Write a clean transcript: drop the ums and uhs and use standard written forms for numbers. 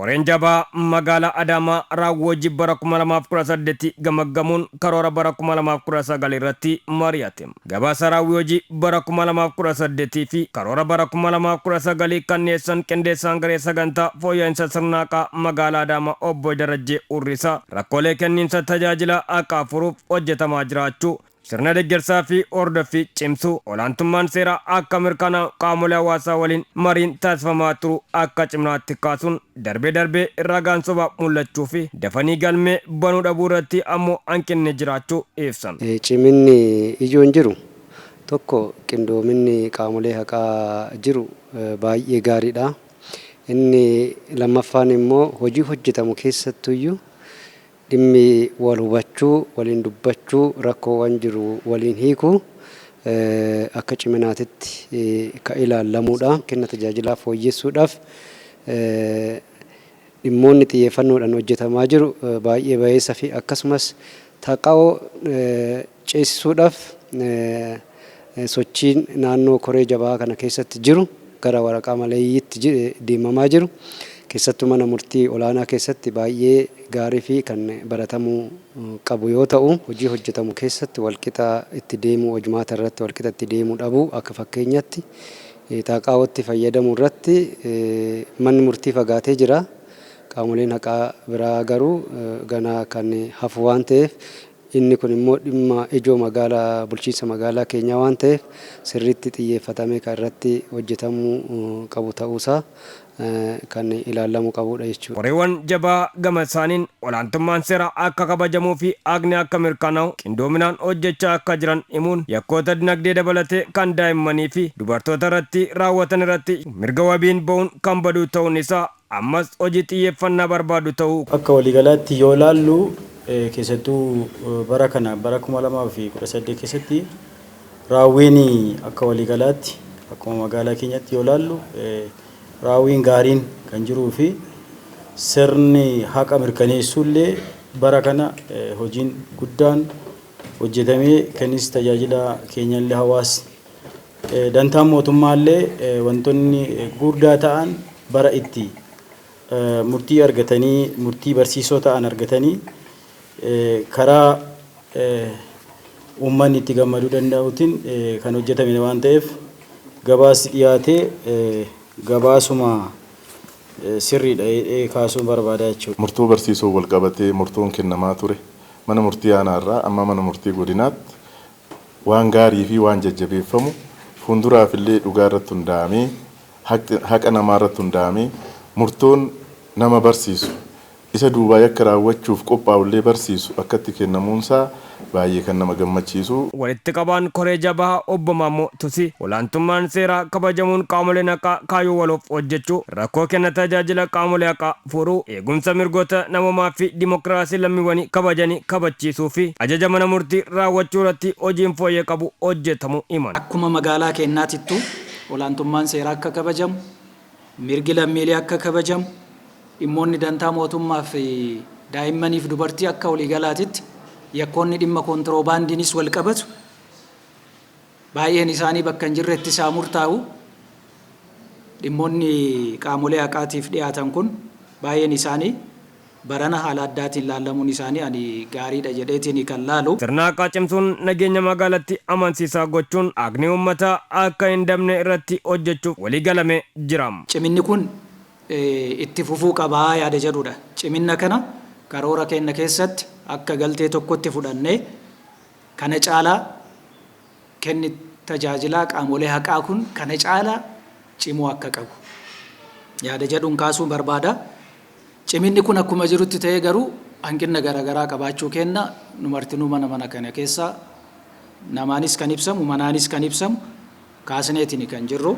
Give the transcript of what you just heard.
Koreen jabaa magaalaa Adaamaa raawwii hojii bara 2018 gamaggamuun karoora bara 2019 irratti mari'ate. Gabaasa raawwii hojii bara 2018 fi karoora bara 2019 kan dhiyeessan qindeessaan garee sagantaa fooyya'insa sirna haqaa magaalaa Adaamaa obbo Darajjee Urrisaa rakkoolee kenniinsa tajaajila haqaa furuuf hojjetamaa jiraachuu, sirna deeggarsaa fi hordoffii cimsuu, olaantummaan seeraa akka mirkanaa'u qaamolee hawaasaa waliin mariin taasifamaa turu akka ciminaatti kaasuun, darbee darbee ragaan sobaa mul'achuu fi dafanii galmee banuu dhabuu irratti ammoo hanqinni jiraachuu ibsan. Ciminni ijoon jiru tokko qindoominni qaamolee haqaa jiru baay'ee gaariidha. Inni lammaffaan immoo hojii hojjetamu keessattuyyuu dhimmi wal hubachuu, waliin dubbachuu, rakkoowwan jiru waliin hiikuu akka ciminaatitti kan ilaalamudha. Kenna tajaajilaa fooyyessuudhaaf dhimmoonni xiyyeeffannoodhaan hojjetamaa jiru baay'ee bayeessa fi akkasumas taqa'oo ceesisuudhaaf sochiin naannoo koree jabaa kana keessatti jiru gara waraqaa maleeyyiitti deemamaa jiru keessattuu mana murtii olaanaa keessatti baay'ee gaarii fi kan baratamuu qabu yoo ta'u, hojii hojjetamu keessatti walqixa itti deemuu, hojmaata irratti walqixa itti deemuu dhabuu, akka fakkeenyatti taaqaawootti fayyadamuu irratti manni murtii fagaatee jira. Qaamoleen haqaa biraa garuu ganaa kan hafu waan ta'eef, inni kun immoo dhimma ijoo magaalaa bulchiinsa magaalaa keenyaa waan ta'eef sirriitti xiyyeeffatamee kan irratti hojjetamuu qabu ta'uusaa kan ilaalamuu qabudha jechuudha. Koreewwan jabaa gama isaaniin olaantummaan seeraa akka kabajamuu fi haqni akka mirkanaa'u qindoominaan hojjechaa akka jiran himuun, yakkoota dinagdee dabalatee kan daa'immanii fi dubartoota irratti raawwatan irratti mirga wabiin ba'uun kan badu ta'uun isaa ammas hojii xiyyeeffannaa barbaadu ta'uu. Akka waliigalaatti yoo ilaallu, keessattuu bara kana bara 2018 keessatti raawwiin akka waliigalaatti akkuma magaalaa keenyatti yoo ilaallu raawwiin gaariin kan jiruu fi sirni haqa mirkaneessuullee bara kana hojiin guddaan hojjetamee kennis tajaajila keenyallee hawaasni dantaan mootummaallee wantoonni gurguddaa ta'an bara itti murtii argatanii, murtii barsiisoo ta'an argatanii karaa uummanni itti gammaduu danda'uutiin kan hojjetame waan ta'eef, gabaasni dhiyaatee gabaasuma sirriidha kaasuun barbaada jechuudha. Murtoo barsiisoo wal qabatee murtoon kennamaa ture mana murtii aanaarraa amma mana murtii godinaatti waan gaarii fi waan jajjabeeffamu, fuulduraaf illee dhugaa irratti hundaa'amee, haqa namaa irratti hundaa'amee, murtoon nama barsiisu, isa duubaa yakka raawwachuuf qophaa'ullee barsiisu akkatti kennamuunsaa baay'ee kan nama gammachiisu. Walitti qabaan koree jabaa obbo Maammoo Tusi olaantummaan seeraa kabajamuun qaamoleen haqaa kaayyoo waloof hojjechuu, rakkoo kenna tajaajila qaamolee haqaa furuu, eegumsa mirgoota namoomaa fi dimokiraasii lammiiwwanii kabajanii kabachiisuu fi ajaja mana murtii raawwachuu irratti hojiin fooyyee qabu hojjetamuu himan. Akkuma magaalaa keenyaatittuu olaantummaan seeraa akka kabajamu, mirgi lammiilee akka kabajamu, dhimmoonni dantaa mootummaa fi daa'immaniif dubartii akka waliigalaatitti yakkoonni dhimma kontiroobaandiinis wal qabatu baay'een isaanii bakka hin jirretti isaa murtaa'u. Dhimmoonni qaamolee haqaatiif dhiyaatan kun baay'een isaanii barana haala addaatiin laallamuun isaanii ani gaariidha jedheetiin kan laalu. Sirna haqaa cimsuun nageenya magaalatti amansiisaa gochuun haqni uummataa akka hin dabne irratti hojjechuuf waliigalame jira. Ciminni kun itti fufuu qabaa yaada jedhudha. Ciminna kana karoora keenya keessatti akka galtee tokkotti fudhannee kana caalaa kenni tajaajilaa qaamolee haqaa kun kana caalaa cimuu akka qabu yaada jedhuun kaasuun barbaada. Ciminni kun akkuma jirutti ta'ee garuu hanqina garaagaraa qabaachuu kenna nu martinuu mana mana kana keessa namaanis kan ibsamu, manaanis kan ibsamu kaasneetiin kan jirru.